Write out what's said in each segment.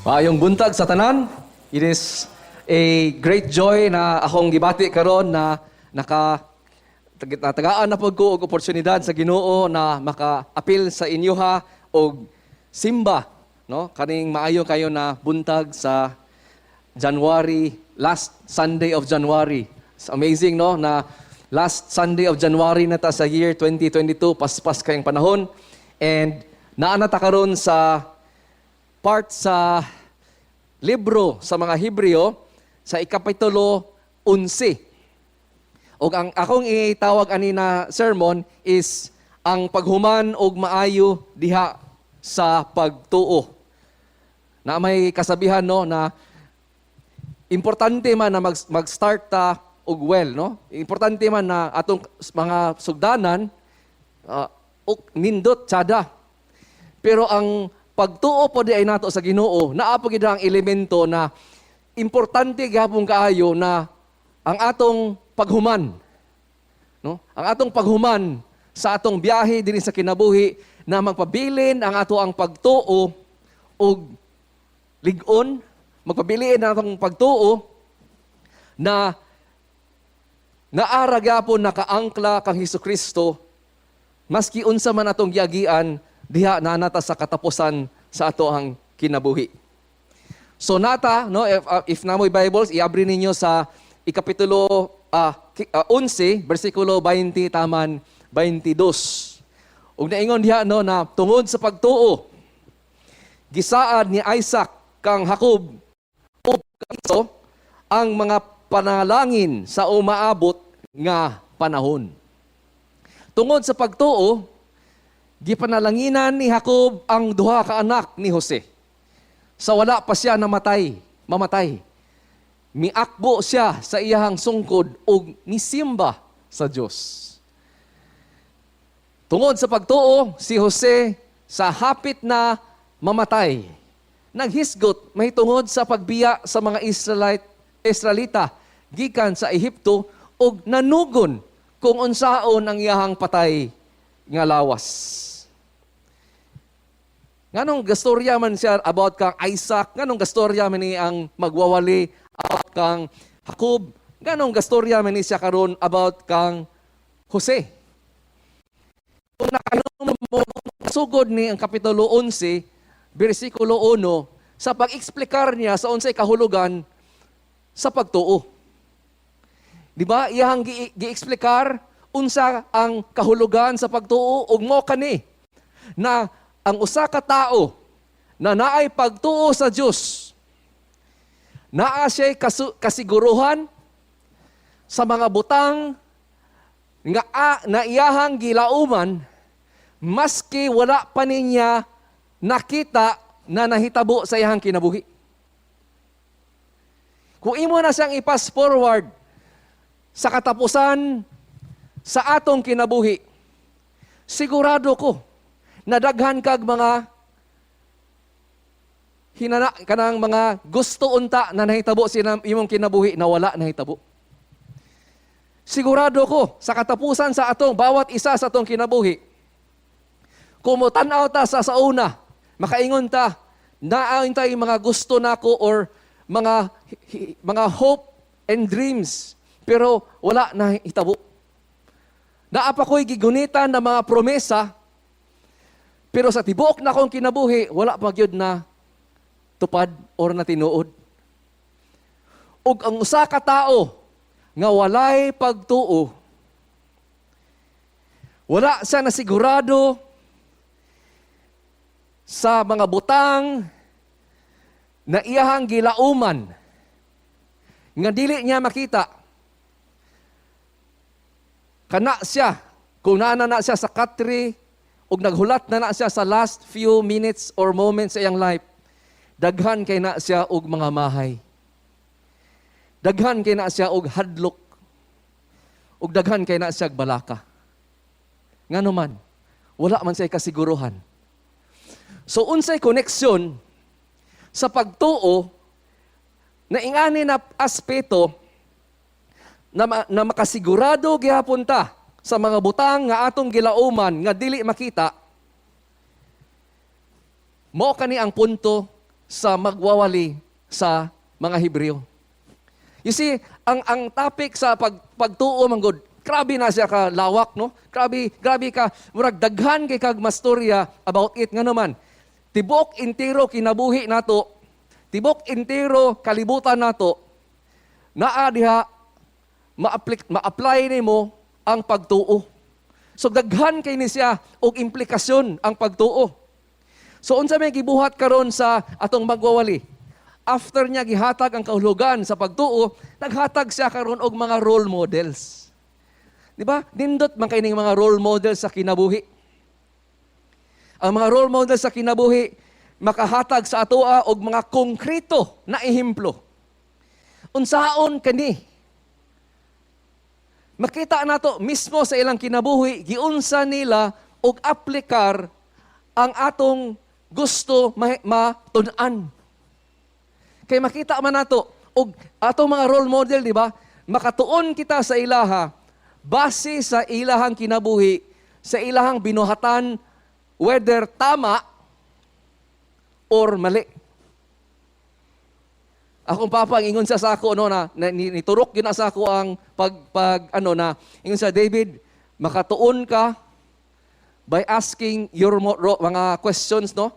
Maayong buntag sa tanan. It is a great joy na akong gibati karon na natagaan na pud ko og oportunidad sa Ginoo na maka-apil sa inyoha og simba, no, kaning maayo kayo na buntag sa January, last Sunday of January. It's amazing, no, na last Sunday of January na ta sa year 2022, paspas kayong panahon. And naa na ta karon sa part sa libro sa mga Hebreo sa ikapitulo 11. Og ang akong itawag ani na sermon is ang paghuman og maayo diha sa pagtuo. Na may kasabihan, no, na importante man na mag-start ta og well, no? Importante man na atong mga sugdanan og nindot tsada. Pero ang pagtuo po diay nato sa Ginoo, naa po gid ang elemento na importante gihapon kaayo na ang atong paghuman. No? Ang atong paghuman sa atong biyahe dinhi sa kinabuhi na magpabilin ang ato ang pagtuo og lig-on, magpabilin ang atong pagtuo na naara gyapon nakaangkla kang Hesukristo maski unsa man atong giagian diha na nata sa katapusan sa ato ang kinabuhi. So nata, no, if namoy Bibles, iabri ninyo sa ikapitulo 11, bersikulo 20 taman 22. Ug naingon diha, no, na tungod sa pagtuo gisaad ni Isaac kang Jacob ug kang Esau ang mga panalangin sa umaabot nga panahon. Tungod sa pagtuo, gipanalanginan ni Jacob ang duha ka anak ni Jose. Sa wala pa siya namatay, mamatay. Miakbo siya sa iyahang sungkod ug nisimba sa Dios. Tungod sa pagtuo, si Jose sa hapit na mamatay, naghisgot mahitungod sa pagbiya sa mga Israelita gikan sa Ehipto ug nanugon kung unsaon ang iyahang patay nga lawas. Nganong gastorya man siya about kang Isaac, nganong gastorya man ni ang magwawali about kang Jacob, nganong gastorya man ni siya karon about kang Jose? Kung nakahinumdum mo, sugod ni ang Kapitulo 11, bersikulo 1, sa pag-eksplikar niya sa unsay kahulugan sa pagtuo. Di ba? Iyang gi-eksplikar unsa ang kahulugan sa pagtuo ug mo kani na ang usa ka tawo na naay pagtuo sa Dios, naa siya'y kasiguruhan sa mga butang nga na iyahang gilauman maski wala pa niya nakita na nahitabo sa iyahang kinabuhi. Kung imo na siyang i-fast forward sa katapusan sa atong kinabuhi, sigurado ko na daghan kag mga hinana kanang mga gusto unta na nahitabo sa imong kinabuhi na wala nahitabo. Sigurado ko sa katapusan sa atong bawat isa sa atong kinabuhi, kung mo tan-aw ta sa una, makaingon ta, naa tay mga gusto nako or mga hope and dreams, pero wala na hitabo. Naa pa ko'y gigunitan na mga promesa, pero sa tibuok na akong kinabuhi, wala pa gyud na tupad or na tinuod. Ug ang usa ka tawo nga walay pagtuo, wala siya nasigurado sa mga butang na iyahang gilauman nga dili niya makita. Kana siya, kung naa na siya sa katre ug naghulat na na siya sa last few minutes or moments sa iyang life, daghan kay na siya og mga mahay. Daghan kay na siya og hadlok. Ug daghan kay na siya og balaka. Ngano man, wala man siya kasiguruhan. So unsay koneksyon sa pagtuo na ingani na aspeto na makasigurado gihapon ta sa mga butang nga atong gilauman nga dili makita? Mao kani ang punto sa magwawali sa mga Hebreo. You see, ang topic sa pagtuo man gud, grabe na siya ka lawak, no? Grabe, grabe ka, murag daghan kay kag mastorya about it nga naman. Tibok entero kinabuhi nato, tibok entero kalibutan nato, naa diha ma-apply nimo ang pagtuo. So daghan kay ni siya og implikasyon ang pagtuo. So unsa may gibuhat karon sa atong magwawali? After niya gihatag ang kahulugan sa pagtuo, naghatag siya karon og mga role models. Di ba? Nindot man kay ning mga role models sa kinabuhi. Ang mga role models sa kinabuhi makahatag sa atoa og mga konkreto na ehemplo. Unsaon kani? Makita nato mismo sa ilang kinabuhi, giunsa nila og aplikar ang atong gusto matun-an. Kay makita man nato og atong mga role model, di ba? Makatuon kita sa ilaha base sa ilahang kinabuhi, sa ilahang binuhatan, whether tama or mali. Akong papa ang ingon siya sa ako, no, na niturok yun na sa ako ang pag pag ano na ingon siya, "David, makatuon ka by asking your mga questions, no?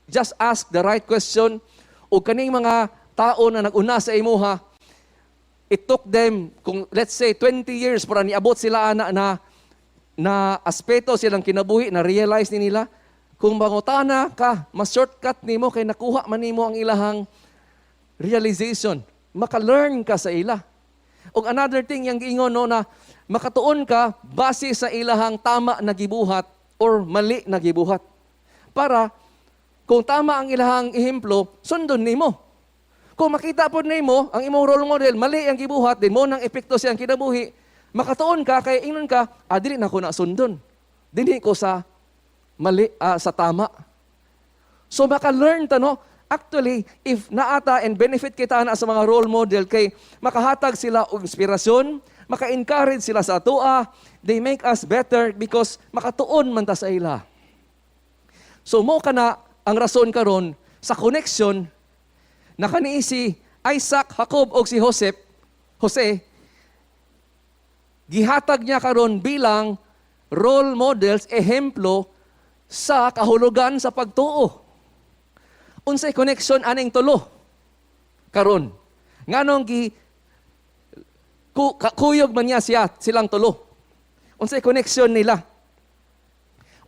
Just ask the right question o kaning mga tao na nag-una sa imuha, it took them, kung let's say, 20 years para niabot sila ana na na aspeto silang kinabuhi na realize ni nila. Kung mangutana ka, mas shortcut nimo kay nakuha man nimo ang ilahang realization. Maka-learn ka sa ila." Og another thing yang giingon, no, na makatuon ka base sa ilahang tama na gibuhat or mali na gibuhat. Para kung tama ang ilahang ehemplo, sundon nimo. Kung makita pod nimo ang imong role model mali ang gibuhat, din mo nang epekto siyang kinabuhi, makatuon ka kay ingnon ka, "Ah, dili na ko na sundon. Dinhi ko sa mali, sa tama." So maka-learn ta, no? Actually, if naata and benefit kita na sa mga role model kay makahatag sila og inspirasyon, maka-encourage sila sa atoa, they make us better because makatuon man ta sa ila. So mo kana ang rason karon sa connection na kani si Isaac, Jacob og si Jose, gihatag niya karon bilang role models, ehemplo sa kahulugan sa pagtuo. Unsay connection aning tulo karon? Nganong gi kuyog man niya siya silang tulo? Unsay connection nila?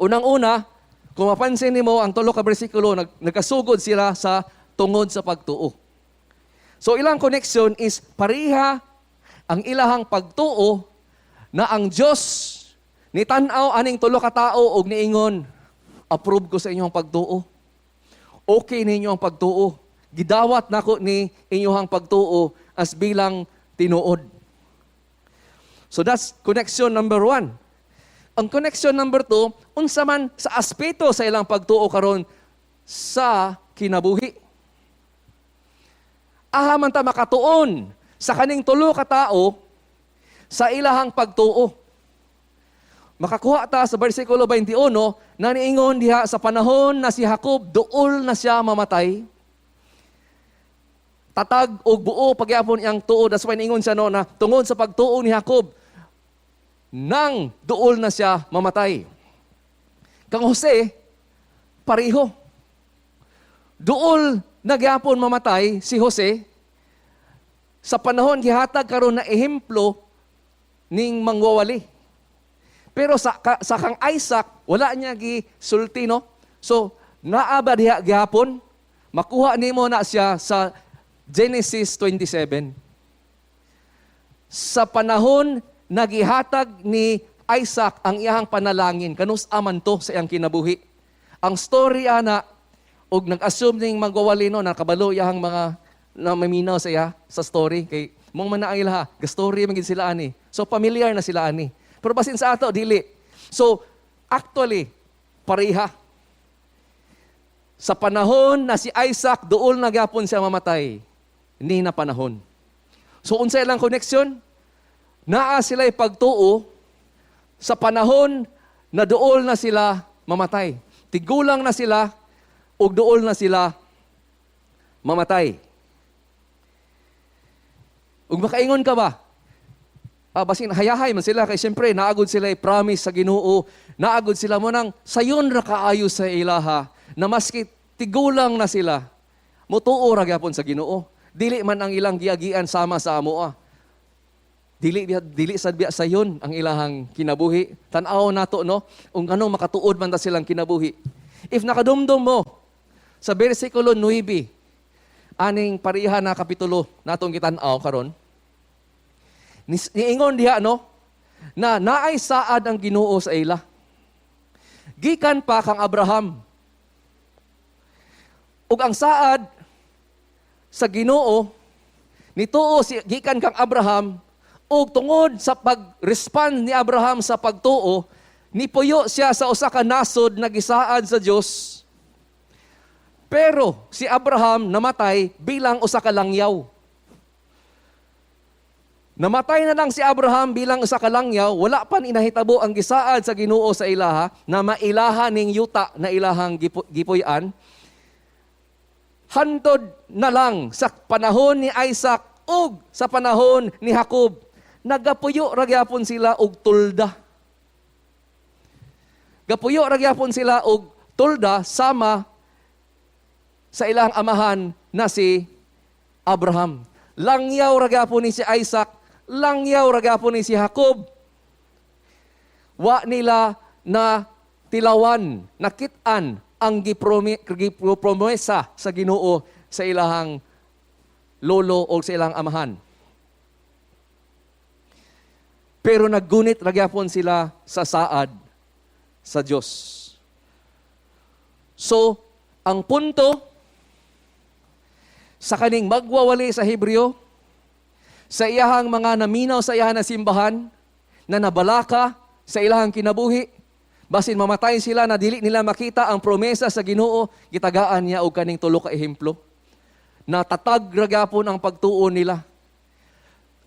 Unang-una, kung mapansin nimo ang tulo ka bersikulo, nagkasugod sila sa "tungod sa pagtuo". So ilang connection is pareha ang ilahang pagtuo na ang Dios nitan-aw aning tulo ka tawo og niingon, "Approve ko sa inyong pagtuo. Okay ninyo ang pagtuo. Gidawat nako ni inyong pagtuo as bilang tinuod." So that's connection number one. Ang connection number two, unsa man sa aspeto sa ilang pagtuo karon sa kinabuhi. Aha man ta makatuon sa kaning tulo ka tawo sa ilahang pagtuo? Makakuha ta sa versikulo 21 na niingon diha sa panahon na si Jacob duol na siya mamatay. Tatag og buo pagyapon iyang tuo. That's why niingon siya, no, na tungod sa pagtuo ni Jacob nang duol na siya mamatay. Kang Jose, pareho. Duol na gyapon mamatay si Jose sa panahon gihatag karon na ehemplo ning mangwawali. Pero sa kang Isaac, wala niya gisulti, no? So, naa ba diha gihapon? Makuha nimo na siya sa Genesis 27. Sa panahon nagihatag ni Isaac ang iyang panalangin, kanus aman to sa iyang kinabuhi. Ang story ana og nag-assume ning magwawali, no, nakabalo iyang mga na maminaw sa iya sa story kay mong man na ang ilaha, ga-story man gid sila ani. So familiar na sila ani. Pero basin sa ato dili. So actually pareha. Sa panahon na si Isaac duol na gyapon siya mamatay, ni na panahon. So unsa ilang connection? Naa sila pagtuo sa panahon na duol na sila mamatay. Tigulang na sila ug duol na sila mamatay. Ug makaingon ka ba? Ah, basin hayahay man sila kay siyempre naa gud sila promise sa Ginoo, naa gud sila mo nang sayon ra kaayo sa ilaha na maski tigulang na sila, mutuo ra gyapon sa Ginoo. Dili man ang ilang giagian sama sa amoa. Dili dili sad biya sayon ang ilahang kinabuhi. Tan-aw nato, no, kung ano makatuod man ta silang kinabuhi. If nakadumdum mo sa bersikulo 9 aning pareha na kapitulo natong gitan-aw karon, niingon diha, no, na naay saad ang Ginoo sa ila gikan pa kang Abraham. Ug ang saad sa Ginoo nituo si gikan kang Abraham, ug tungod sa pag-respond ni Abraham sa pagtuo, nipuyo siya sa usa ka nasod na gisaad sa Dios. Pero si Abraham namatay bilang usa ka langyaw. Namatay na lang si Abraham bilang usa ka langyaw, wala pa inahitabo ang gisaad sa Ginoo sa ilaha na mailaha ning yuta na ilahang gipuy-an. Hantod na lang sa panahon ni Isaac ug sa panahon ni Jacob, nagapuyo ra gyapon sila og tulda. Gapuyo ra gyapon sila og tulda sama sa ilang amahan na si Abraham. Langyaw ra gyapon ni si Isaac, langyaw ra gyapon ni si Jacob. Wa nila na tilawan, nakit-an ang gipromesa sa Ginoo sa ilahang lolo o sa ilang amahan. Pero naggunit ra gyapon sila sa saad sa Dios. So, ang punto sa kaning magwawali sa Hebreo, sa iyahang mga naminaw sa iyahang na simbahan, na nabalaka sa ilahang kinabuhi, basin mamatay sila na dili nila makita ang promesa sa Ginoo, gitagaan niya og kaning tulo ka ehemplo. Natatag ra gyapon ang pagtuo nila.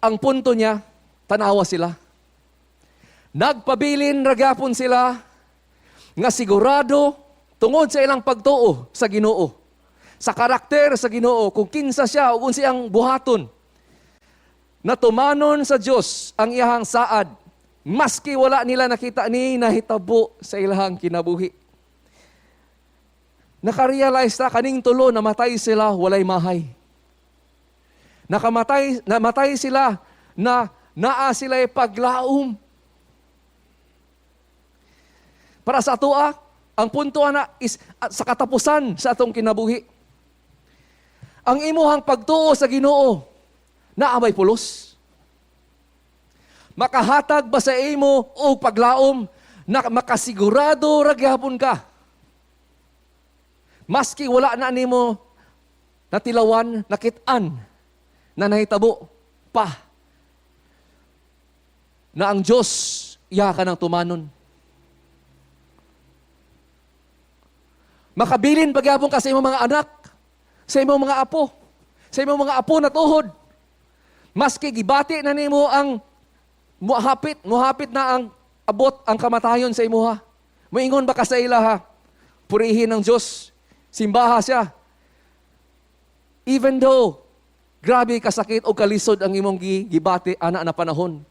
Ang punto niya, tanawa sila. Nagpabilin ra gyapon sila nga sigurado tungod sa ilang pagtuo sa Ginoo. Sa karakter sa Ginoo, kung kinsa siya ug unsa iyang buhaton. Natumanon sa Dios ang iyahang saad, maski wala nila nakita ni nahitabo sa ilahang kinabuhi. Nakarealize na kaning tulo, namatay sila walay mahay. Namatay sila na naa sila paglaom. Para sa atoa, ang punto ana is sa katapusan sa atong kinabuhi. Ang imuhang pagtuo sa Ginoo, naa bay pulos? Makahatag ba sa imo og paglaom na makasigurado ra gyapon ka? Maski wala na nimo natilawan, nakit-an na nahitabo pa na ang Diyos iya ka ng tumanon. Makabilin pa gyapon ka sa imong mga anak, sa imong mga apo, sa imong mga apo na tuhod. Maski gibati na nimo ang muhapit na ang abot ang kamatayon sa imuha. Moingon ba ka sa ilaha? Purihin ang Diyos. Simbaha siya. Even though grabe kasakit o kalisod ang imong gibati ana na panahon,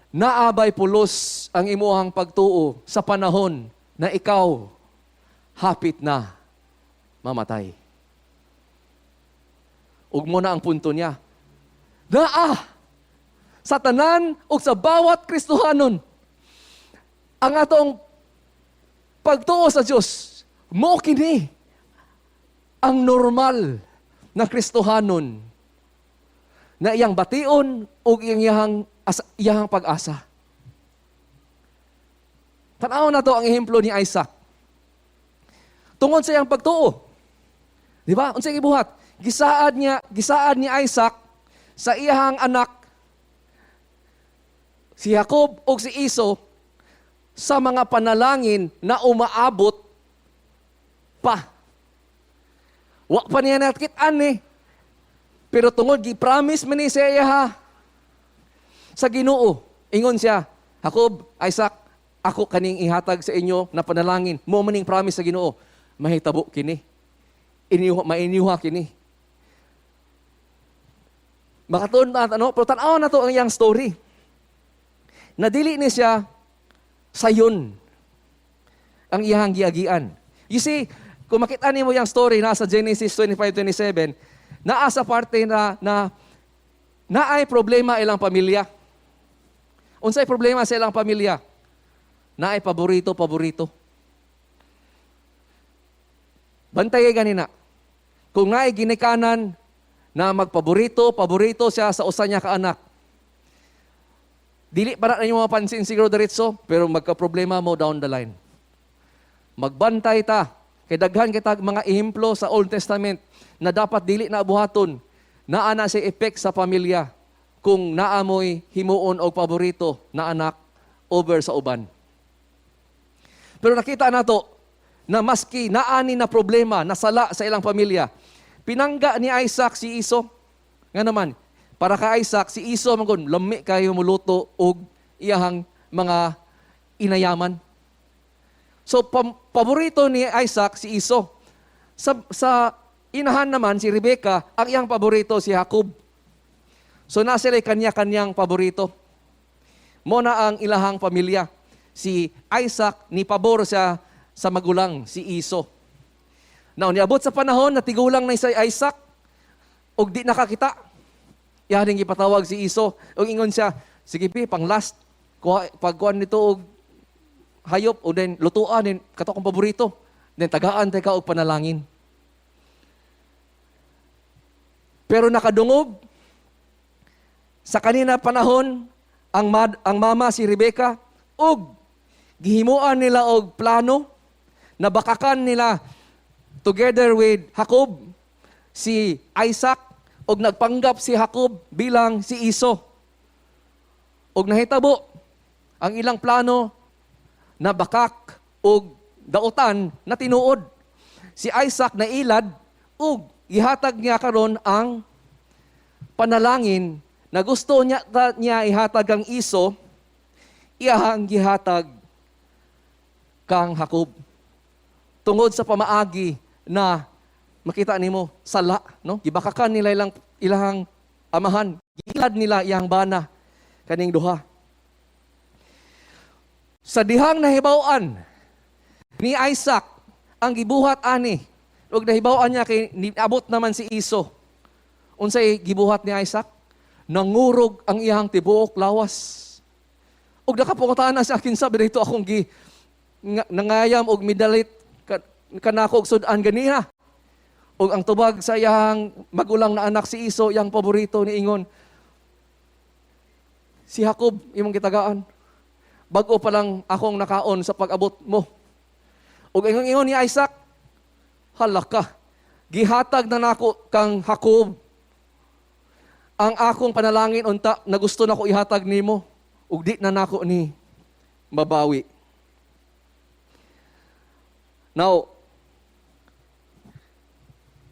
naa bay pulos ang imuhang pagtuo sa panahon na ikaw hapit na mamatay? Ug mao na ang punto niya. Naa sa tanan ug sa bawat Kristohanon ang atong pagtuo sa Dios, mo kini ang normal na Kristohanon na iyang bation ug iyang pag-asa. Tan-aw na to ang ehemplo ni Isaac. Tungod sa iyang pagtuo. Di ba? Unsay gibuhat? Gisaad ni Isaac sa iyang anak si Jacob ug si Esau sa mga panalangin na umaabot pa. Wa pa niya nakit-an eh. Pero tungod gi-promise man ni siya ha sa Ginoo, ingon siya, "Jacob, Isaac, ako kaning ihatag sa inyo na panalangin. Mo maning promise sa Ginoo. Mahitabo kini. Inyuha, mainyuha kini." Makatuon na ano, pero tan-aw na to ang iyang story. Nadili ni siya sayon ang iyang giagian. You see, kung makita nimo yung story nasa Genesis 25:27, naa sa parte na naay problema ilang pamilya. Unsay problema sa ilang pamilya? Naay paborito, paborito. Bantay ganina. Kung naay ginikanan na magpaborito, paborito siya sa usa niya ka anak. Dili para na ninyo mapansin siguro diretso, pero magka-problema mo down the line. Magbantay ta. Kay daghan kita mga ehemplo sa Old Testament na dapat dili na buhaton. Naa na si effect sa pamilya kung naamoy himuon og paborito na anak over sa uban. Pero nakita nato na maski naani na problema, nasala sa ilang pamilya, pinangga ni Isaac si Esau. Nga naman, para ka Isaac, si Esau man gud, lami kayo muluto og iyahang mga inayaman. So paborito ni Isaac si Esau. Sa inahan naman si Rebecca, ang iyang paborito si Jacob. So na sila kanya-kanyang paborito. Mo na ang ilahang pamilya. Si Isaac ni pabor siya sa magulang si Esau. Now, niabot sa panahon na tigulang na si Isaac, ug di nakakita. Iyaning gipatawag si Esau. Ug ingon siya, "Sige pi, pang last, kuha, pagkuhan nito og hayop, o then lutuan, then kato akong paborito. Then tagaan tay ka og panalangin." Pero nakadungog, sa kanina panahon, ang mama si Rebecca, ug gihimuan nila og plano, nabakakan nila together with Jacob, si Isaac, og nagpanggap si Jacob bilang si Esau. Og nahitabo ang ilang plano na bakak og dautan na tinuod. Si Isaac nailad ug ihatag niya karon ang panalangin na gusto niya ihatag ang Esau, iyahang gihatag kang Jacob. Tungod sa pamaagi na makita nimo sala, no? Gibakakan nila ilang amahan, gilad nila iyang bana kaning duha. Sa dihang nahibaw-an ni Isaac ang gibuhat ani, ug nahibaw-an niya kay niabot naman si Esau. Unsay gibuhat ni Isaac? Nangurog ang iyang tibuok lawas. Ug nakapangutan na siya, "Kinsa ba dito akong gi nangayam og midalit kanako og sud-an ganiha?" Ug ang tubag sa iyang magulang na anak si Esau, iyang paborito, ni ingon, "Si Jacob imong gitagaan. Bag-o pa lang akong nakaon sa pag-abot mo." Ug ingon ni Isaac, "Hala ka, gihatag na nako kang Jacob ang akong panalangin unta na gusto nako ihatag nimo, ug di na nako ni mabawi." Now,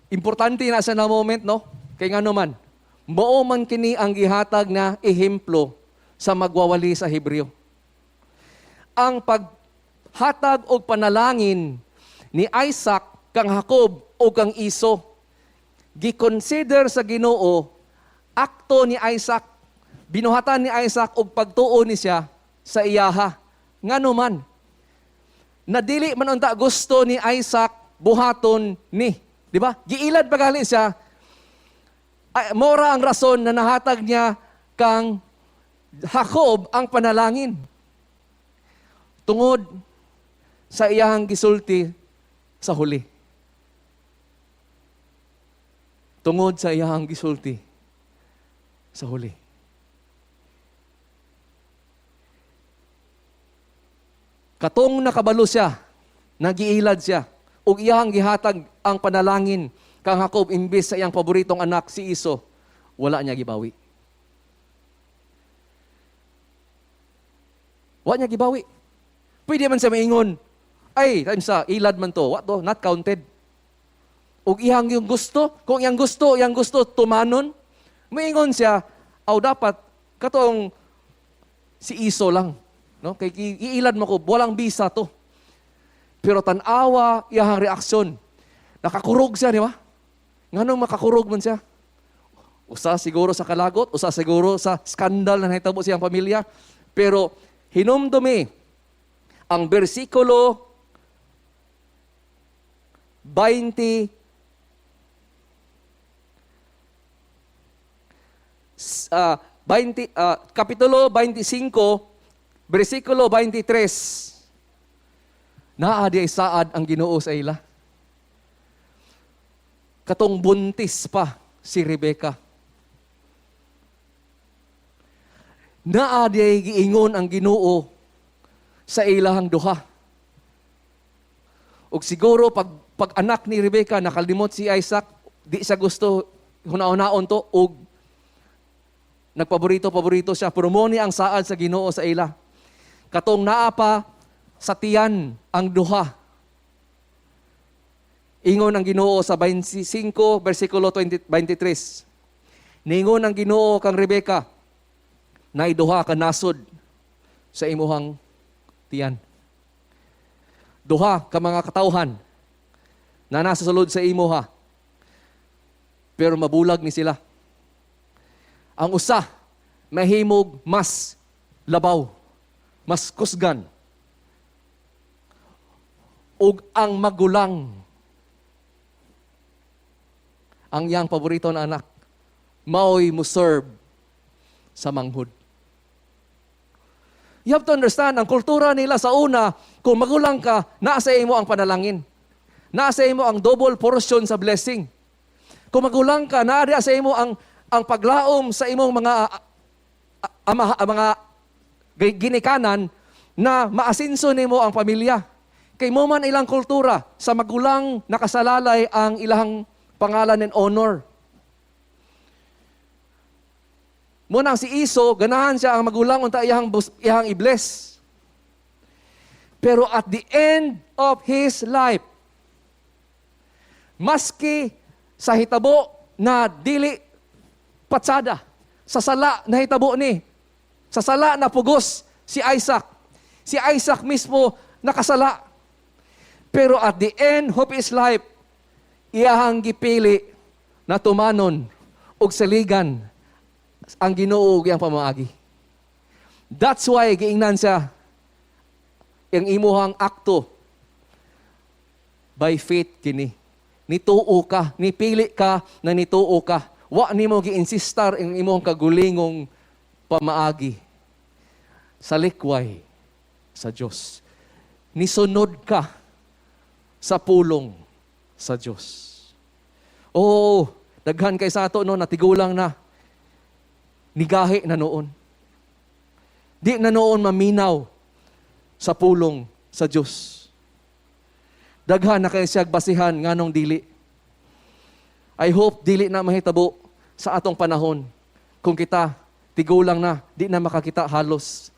importante na sa na moment, no? Kay ngano man, mao man kini ang gihatag na ehemplo sa magwawali sa Hebreo. Ang paghatag og panalangin ni Isaac kang Jacob o kang Esau, giconsider sa Ginoo akto ni Isaac, binuhatan ni Isaac og pagtuo ni siya sa iyaha. Ngano man, nadili man unta gusto ni Isaac buhaton ni. Di ba? Giilad pa gali siya. Ay, mora ang rason na nahatag niya kang Jacob ang panalangin. Tungod sa iyang gisulti sa huli. Tungod sa iyang gisulti sa huli. Katong nakabalo siya, nagiilad siya, ug iyang gihatag ang panalangin kang Jacob imbes sa iyang paboritong anak si Esau, wala niya gibawi. Wa niya gibawi. Pwede man siya maingon, "Ay, time sa ilad man to, wa to, not counted." Ug iyang yung gusto, kung iyang gusto tumanon, maingon siya, "Aw dapat katong si Esau lang." No? Kay iilad mo ko, walang bisa to. Pero tan-awa iyang reaksyon. Nakakurog siya, di ba? Nganong makakurog man siya? Usa siguro sa kalagot, usa siguro sa skandal na nahitabo siyang pamilya. Pero hinumdumi ang bersikulo 20 20, kapitulo 25, bersikulo 23. Naa di ay saad ang Ginoo sa ila. Katong buntis pa si Rebecca. Naa di ay giingon ang Ginoo sa ilahang duha. Ug siguro pag anak ni Rebecca nakalimot si Isaac, di siya gusto huna-hunaon to ug nagpaborito-paborito siya. Pero mo ni ang saad sa Ginoo sa ila. Katong naa pa sa tiyan ang duha. Ingon ang Ginoo sa 25 bersikulo 23. Ningon ang Ginoo kang Rebecca, naay duha ka nasod sa imuhang tiyan. Duha ka mga katawhan na nasa sulod sa imuha. Pero mabulag ni sila. Ang usa mahimog mas labaw, mas kusgan. Ug ang magulang, ang iyang paborito na anak, maoy mo serve sa manghud. You have to understand, ang kultura nila sa una, kung magulang ka, nasa imo ang panalangin. Nasa imo ang double portion sa blessing. Kung magulang ka, naa sa imo ang paglaom sa imong mga ama, mga ginikanan na maasinso nimo ang pamilya. Kay mo man ilang kultura, sa magulang nakasalalay ang ilang pangalan and honor. Mo nang si Esau, ganahan siya ang magulang unta iyang i-bless. Pero at the end of his life, maski sa hitabo na dili patsada, sa sala na hitabo ni, sa sala na pugos si Isaac. Si Isaac mismo nakasala. Pero at the end of his life, iyahang gipili na tumanon og saligan ang Ginoo ug iyang pamaagi. That's why giingnan siya ang imuhang akto by faith kini. Nituo ka, nipili ka na nituo ka. Wa nimo gi-insistar ang imong kagulingong pamaagi sa likway sa Dios. Nisunod ka sa pulong sa Dios. Oo, daghan kay sa ato no, natigulang na. Nigahi na noon. Di na noon maminaw sa pulong sa Dios. Daghan na kay siyag basihan nganong dili. I hope dili na mahitabo sa atong panahon. Kung kita tigulang na, di na makakita halos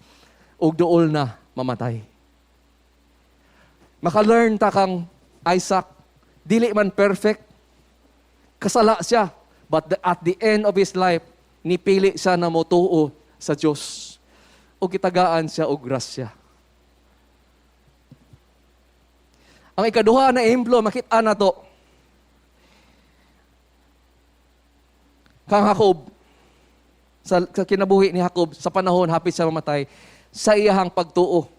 ug duol na mamatay. Maka-learn ta kang Isaac, dili man perfect, kasala siya, but at the end of his life, nipili siya na motuo sa Dios. O gitagaan siya og grasya. Ang ikaduha na ehemplo, makita na to. Kang Jacob, sa kinabuhi ni Jacob, sa panahon hapit siya mamatay, sa iyahang pagtuo.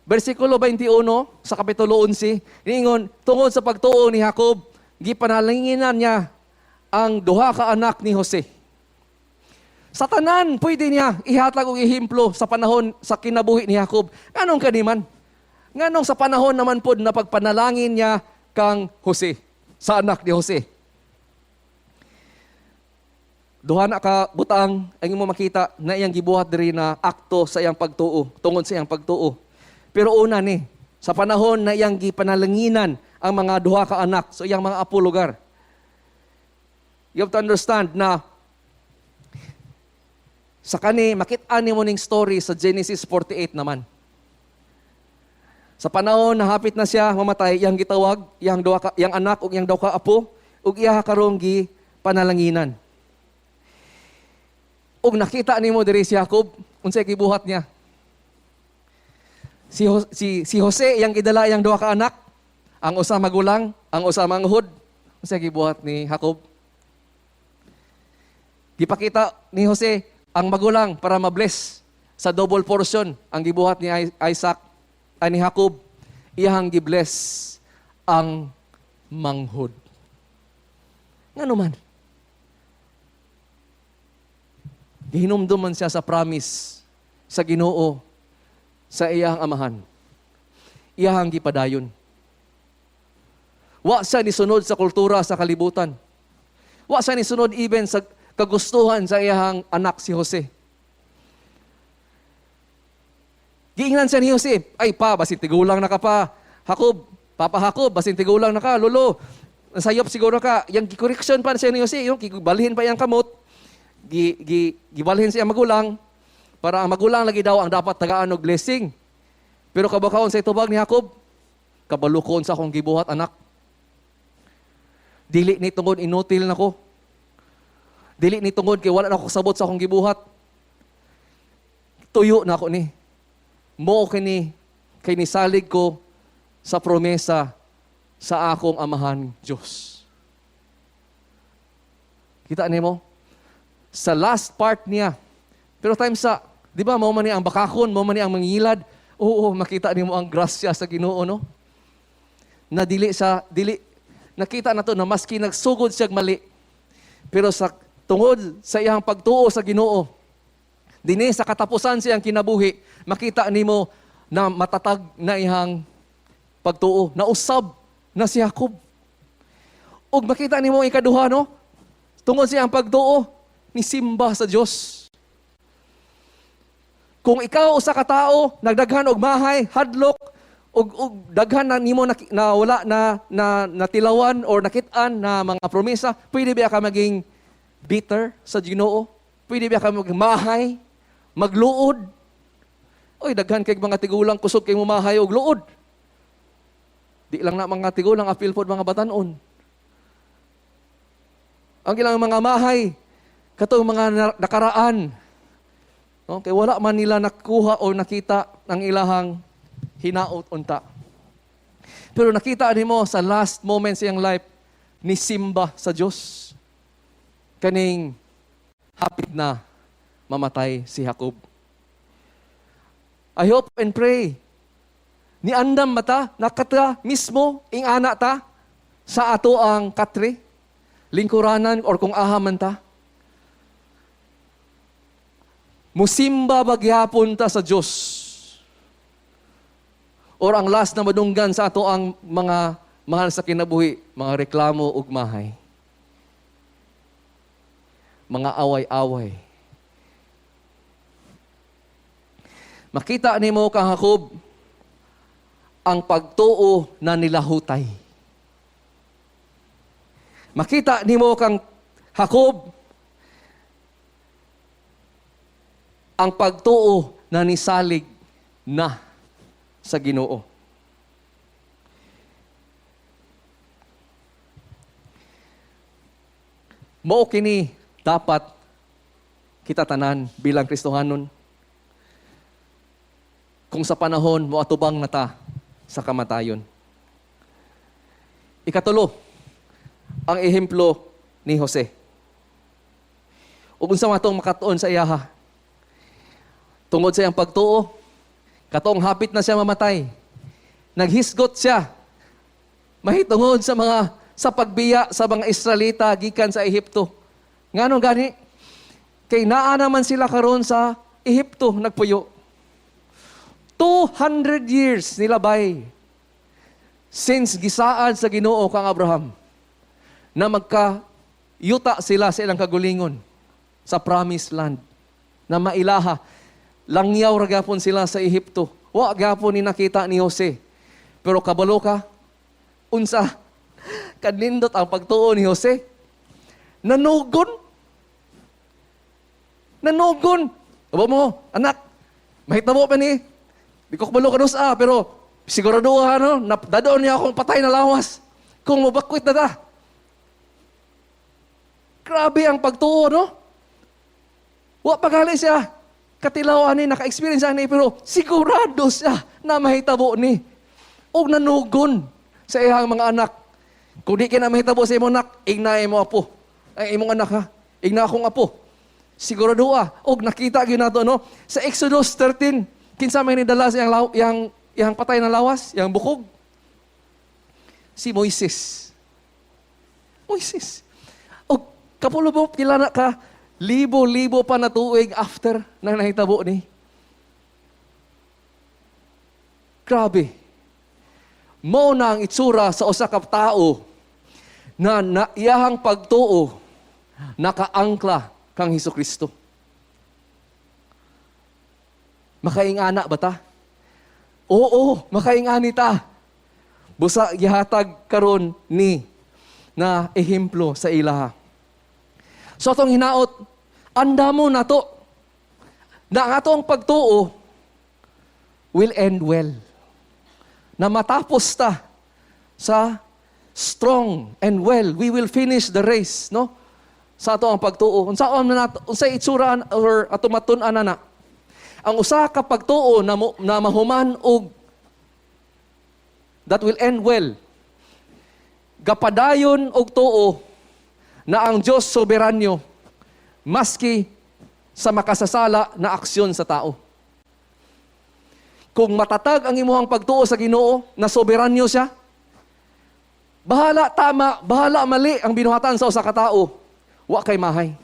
Versikulo 21 sa Kapitulo 11, niingon, tungod sa pagtuo ni Jacob, gipanalanginan niya ang duha ka anak ni Jose. Sa tanan, pwede niya ihatag og ehemplo sa panahon sa kinabuhi ni Jacob. Nganong kaniman? Nganong sa panahon naman pod na pagpanalangin niya kang Jose, sa anak ni Jose? Duha na ka butang ang imo makita na iyang gibuhat diri na akto sa iyang pagtuo, tungod sa iyang pagtuo. Pero una ni, sa panahon na iyang gipanalanginan ang mga duha ka anak, so iyang mga apo lugar. You have to understand na sa kani, makita nimo ning story sa Genesis 48 naman. Sa panahon na hapit na siya mamatay, iyang gitawag, iyang duha ka, iyang anak ug iyang duha ka apo, ug iya karong gipanalanginan. Ug nakita nimo diri si Jacob, unsay gibuhat niya? Si Jose iyang gidala iyang duha ka anak, ang usa magulang, ang usa manghud. Unsay gibuhat ni Jacob? Gipakita ni Jose ang magulang para mabless sa double portion ang gibuhat ni Isaac ay ni Jacob. Iyang gibless ang manghod. Ngano man? Gihinumdum man siya sa promise sa Ginoo sa iyang amahan. Iyang gipadayon. Wa siya nisunod sa kultura sa kalibutan. Wa siya nisunod even sa kagustuhan sa iyang anak si Jose. Giingnan siya ni Jose, "Ay pa, basin tigulang na ka pa. Jacob, Papa Jacob, basin tigulang na ka, lolo. Sayop siguro ka." Yang correction pa siya ni Jose, yung gibalhin pa iyang kamot, gi, gi, gibalhin siya magulang, para ang magulang lagi daw ang dapat tagaan og blessing. Pero kabakaon sa itubag ni Jacob, "Kabalukon sa akong gibuhat, anak. Dili ni tungod inutil nako. Dili ni tungod kay wala na ako kasabot sa akong gibuhat. Tuyo na ako ni. Mo kini kay nisalig ko sa promesa sa akong amahan Dios." Kita nimo? Sa last part niya. Pero time sa, di ba, mao man ni ang bakakon, mao man ni ang mangilad. Oo, makita nimo ang grasya sa Ginoo, no? Na dili sa dili nakita na to na maski nagsugod siya mali, pero sa tungod sa iyang pagtuo sa Ginoo, dinhi sa katapusan siyang kinabuhi, makita nimo na matatag na iyang pagtuo, nausab na si Jacob. Ug makita nimo ang ikaduha, no? Tungod sa iyang pagtuo, ni simba sa Dios. Kung ikaw usa ka tawo nagdaghan og mahay, hadlok, ug daghan na nimo na wala na, na natilawan or nakit-an na mga promesa, pwede ba ka maging bitter sa Ginoo? Pwede ba ka maging mahay, magluod? Oy, daghan kay mga tigulang kusog kay mumahay og luod. Di lang na mga tigulang, apil pod mga batanon. Ang ilang mga mahay, katong mga nakaraan. No? Kay wala man nila nakuha o nakita ang ilahang hinaot unta. Pero nakita nimo sa last moment sa iyang life, ni simba sa Dios. Kaning hapit na mamatay si Jacob. I hope and pray ni andam mata nakata mismo ing-ana ta sa ato ang katre, lingkuranan or kung aha man ta. Musimba bagyapon ta sa Dios? Or ang last na madunggan sa ato ang mga mahal sa kinabuhi, mga reklamo ug mahay. Mga away-away. Makita nimo kang Jacob ang pagtuo na nilahutay. Makita nimo kang Jacob ang pagtuo na nisalig na sa Ginoo. Mao kini dapat kita tanan bilang Kristohanon. Kung sa panahon mo atubang na ta sa kamatayon. Ikatulo, ang ehemplo ni Jose. Ug unsa man atong makatuon sa iyaha? Tungod sa iyang pagtuo, katong hapit na siya mamatay, naghisgot siya mahitungod sa pagbiya sa mga Israelita gikan sa Ehipto. Ngano gani? Kay naa naman sila karon sa Ehipto nagpuyo. 200 years nilabay since gisaad sa Ginoo kang Abraham na magka yuta sila sa ilang kagulingon sa promised land na mailaha. Langyaw ra gyapon sila sa Ehipto. Wa gyapon ni nakita ni Jose. Pero kabalo ka, unsa kanindot ang pagtuo ni Jose. Nanugon. Nanugon. Aba mo, anak, mahitabo pa ni. Di ko kabalo kanus pero sigurado ha, no? Dadoon niya akong patay na lawas. Kung mabakwit na ta. Grabe ang pagtuo, no? Wa pa gali siya. Katilaw ani, naka-experience ani, pero sigurado siya na mahitabo ni. Og nanugon sa iyang mga anak. Kung di ka na mahitabo sa imong anak, igna imo apo. Ay, imong anak ha. Igna akong apo. Sigurado ah. Og nakita gyud nato, no? Sa Exodus 13, kinsa may nidala sa iyang patay na lawas, iyang bukog? Si Moises. Moises. Og kapulo mo pila na ka libo-libo pa na tuig after na nahitabo ni. Grabe. Mao na ang itsura sa usa ka tawo na iyahang pagtuo nakaangkla kang Hesus Kristo. Makaingana ba ta? Oo, makaingani ta. Busa gihatag karon ni na ehemplo sa ilaha. So atong hinaot, andamo nato na ang atong pagtuo will end well. Na matapos ta sa strong and well, we will finish the race, no? Sa ato ang pagtuo. Unsa man nato, unsay itsura or ato matun-an na na? Ang usa ka pagtuo na mahuman og that will end well. Gapadayon og tuo na ang Dios soberanyo maski sa makasasala na aksyon sa tao. Kung matatag ang imuhang pagtuo sa Ginoo na soberanyo siya, bahala tama, bahala mali ang binuhatan sa usa ka tawo, wa kay mahay.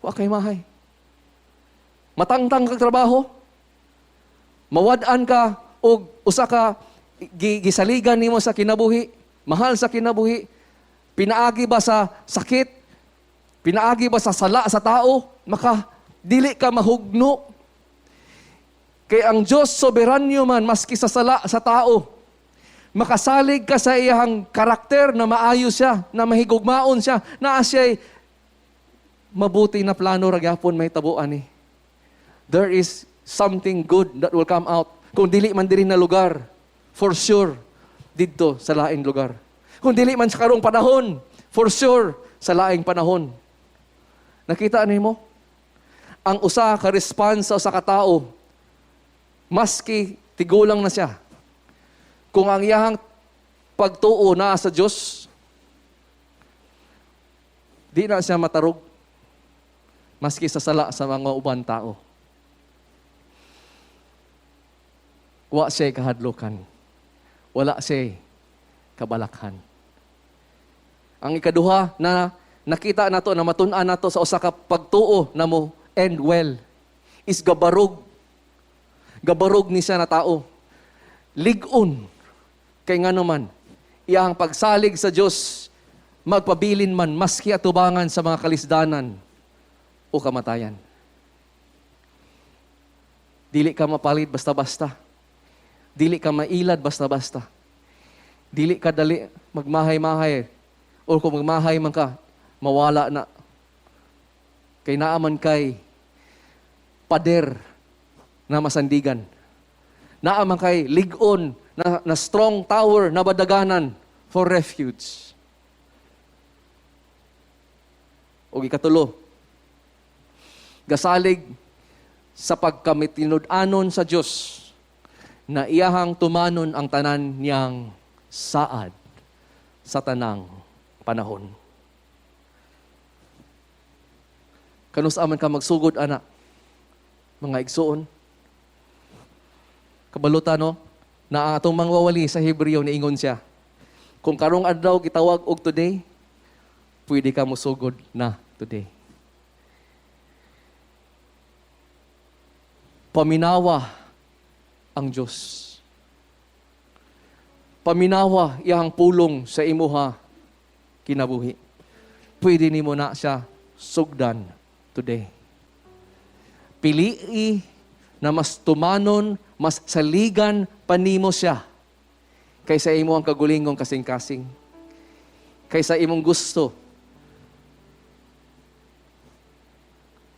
Wa kay mahay. Matangtang kag trabaho, mawad-an ka og usa ka gisaligan nimo sa kinabuhi, mahal sa kinabuhi, pinaagi ba sa sakit, pinaagi ba sa sala sa tao, maka dili ka mahugno. Kay ang Diyos soberanyo man maski sa sala sa tao. Makasalig ka sa iyang karakter na maayo siya, na mahigugmaon siya, na siya'y mabuti na plano ra gyapon mahitabuan ni. There is something good that will come out. Kung dili man diri na lugar, for sure, didto sa laing lugar. Kung dili man sa karong panahon, for sure, sa laing panahon. Nakita nimo? Ang usa ka response sa usa ka tawo, maski tigulang na siya, kung ang iyahang pagtuo naa sa Dios, di na siya matarog, maski sa sala sa mga uban tao. Wa siya kahadlukan. Wala siya kabalakhan. Ang ikaduha na nakita nato, na matun-an nato sa usa ka pagtuo na mo end well, is gabarog. Gabarog ni siya na tao. Lig-on. Kay ngano man, iyang pagsalig sa Dios magpabilin man maski atubangan sa mga kalisdanan o kamatayan. Dili ka mapalit basta-basta. Dili ka mailad basta-basta. Dili ka dali magmahay-mahay. O kung magmahay man ka, mawala na. Kay naaman kay pader na masandigan. Naaman kay lig-on na strong tower na badaganan for refuge. O ikatulo, gasalig sa pagkamitinud-anon sa Dios na iyahang tumanon ang tanan niyang saad sa tanang panahon. Kanus aman ka magsugod, ana, mga igsuon. Kabalutan, no? Na ang atong mangwawali sa Hebreo, niingon siya, kung karong adlaw gitawag og today, pwede ka mosugod na today. Paminawa ang Diyos. Paminawa iyang pulong sa imuha kinabuhi. Pwede nimo na siya sugdan today. Pilii na mas tumanon, mas saligan pa nimo siya kaysa imo ang kagulingong kasing-kasing. Kaysa imong gusto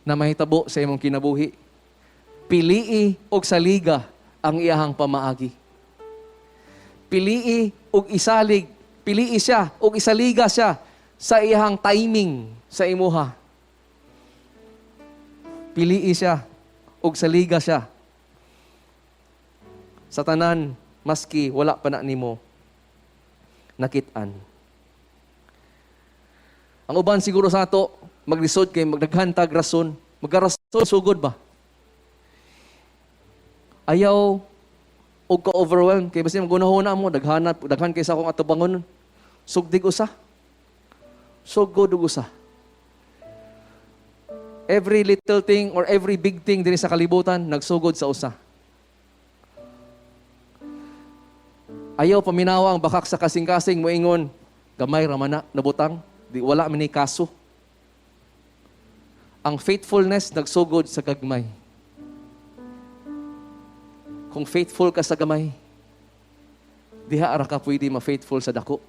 na mahitabo sa imong kinabuhi. Pilii og saliga ang iyahang pamaagi. Pilii og isalig, pilii siya og isaliga siya sa iyahang timing sa imuha. Pilii siya og saliga siya sa tanan maski wala pa na nimo nakit-an. Ang uban siguro sa ato, maglisod kay magdaghan tag rason. Magkarason sugod ba? Ayaw og ka-overwhelm kay basin magunahuna mo daghan daghan kay sa akong atubangon. Sugdig usa. Sugod og usa. Every little thing or every big thing dinhi sa kalibutan nagsugod sa usa. Ayaw paminawa ang bakak sa kasing-kasing, moingon, "Gamay ra man na nabutang, di wala man ni kaso." Ang faithfulness nagsugod sa gagmay. Kung faithful ka sa gamay, diha ra ka pwede ma-faithful sa dako.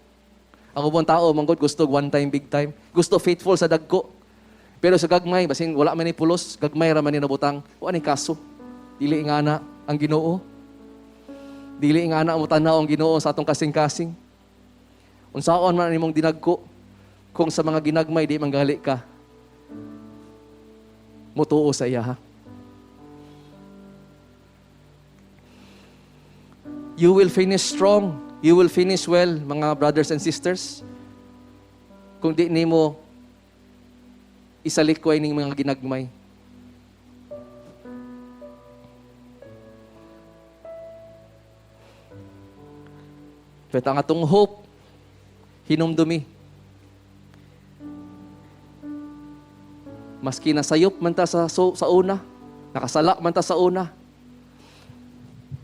Ang ubang tao, manggod, gusto one time, big time. Gusto faithful sa dagko. Pero sa gagmay, basin wala man ni pulos, gagmay ra man ni nabutang, wa ni kaso. Dili nga na ang Ginoo. Dili nga na mo tanaw ang Ginoo sa atong kasing-kasing. Unsaon man nimong dinagko, kung sa mga ginagmay di manggali ka, mutuo sa iya, ha? You will finish strong. You will finish well, mga brothers and sisters. Kung di nimo isalikway ning mga ginagmay. Pero ang atong hope, hinumdumi. Maski nasayop man ta sa una, nakasala man ta sa una,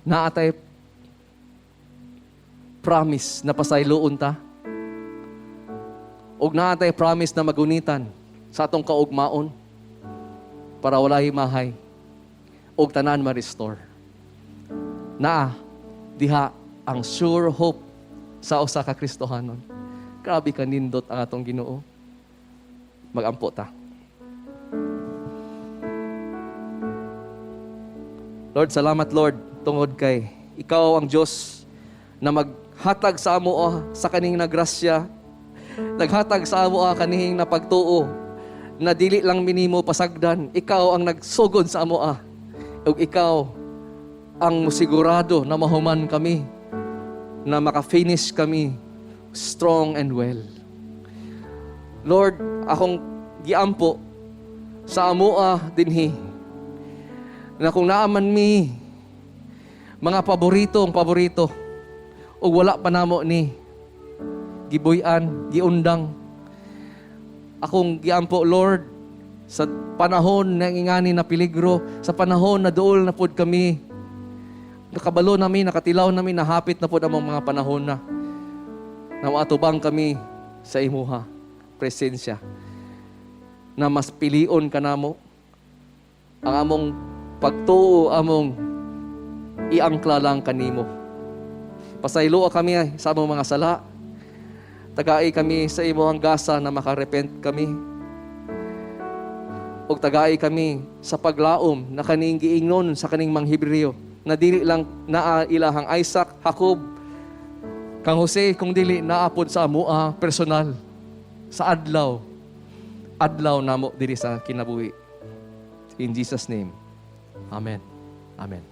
naatay promise na pasayloon ta. Og naatay promise na magunitan sa atong kaugmaon para walay mahay og tanan ma-restore. Naa diha ang sure hope sa usa ka Kristohanon. Grabe ka nindot ang atong Ginoo. Magampo ta. Lord, salamat, Lord, tungod kay ikaw ang Dios na maghatag sa amo sa kaning nagrasya, naghatag sa amo kanihing napagtuo na dili lang minimo pasagdan. Ikaw ang nagsugod sa amo ug ikaw ang musigurado na mahuman kami, na maka-finish kami strong and well. Lord, akong giampo sa amoa dinhi na kung naaman mi mga paboritong paborito ug wala pa namo ni gibuy-an, giundang, akong giampo, Lord, sa panahon na ingani na peligro, sa panahon na duol na pod kami, nakabalo nami, nakatilaw nami, nahapit na pod among mga panahon na na maatubang kami sa imuha presensya, na mas pilion ka namo, ang among pagtuo among iangkla lang kanimo. Pasayloa kami sa among mga sala. Tagai kami sa imong gasa na makarepent kami. Og tagai kami sa paglaom na kaning giingnon sa kaning manghebreo na dili lang naa ilahang Isaac, Jacob, kang Jose, kung dili naapod sa amoa personal sa adlaw adlaw namo diri sa kinabuhi. In Jesus' name. Amen. Amen.